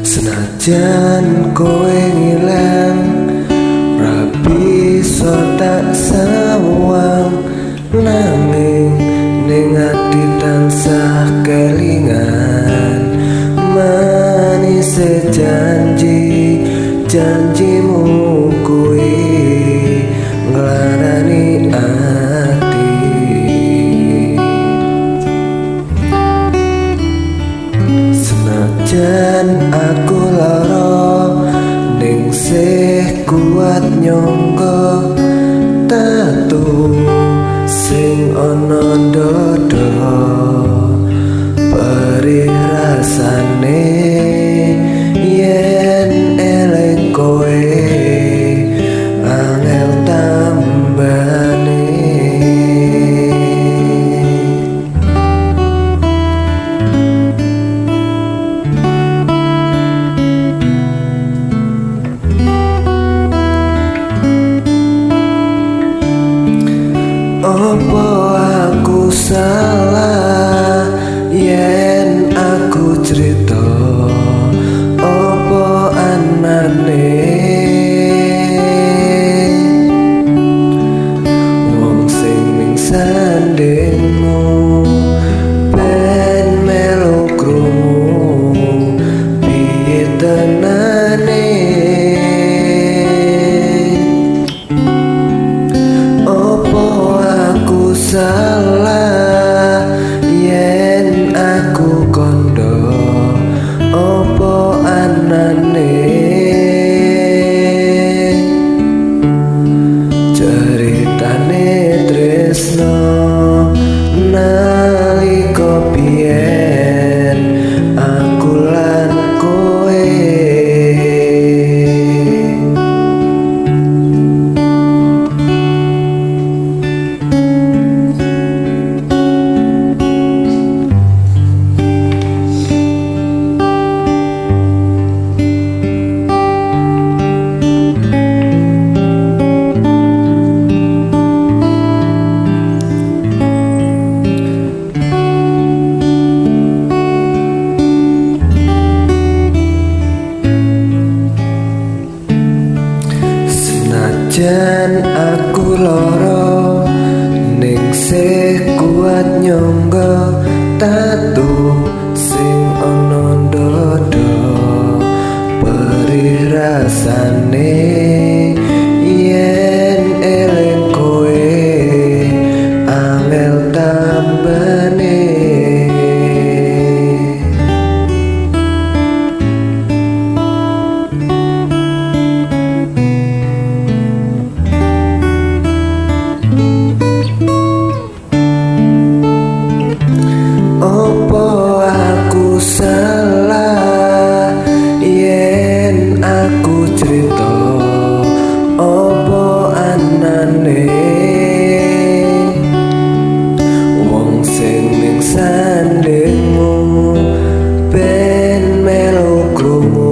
Senajan kowe ngilang, ra bisa tak sawang, nanging ning ati tansah kelingan manise janji janjimu kuwi nglarani ati. Senajan aku lara, ning sih kuat nyangga tatu sing ana dada perih rasane yen eling kowe angel tambane. Apa aku salah yen aku crita apa anane wong sing ning sandingmu ben melu krungu piye tenane. Apa aku salah yen aku kondo apa anane ceritane tresno nalika biyen aku lan kowe. Senajan aku lara, ning sih kuat nyangga tatu sing ana dada perih rasane yen eling kowe angel tambane. Apa aku salah yen aku crita apa anane wong sing ning sandingmu ben melu krungu.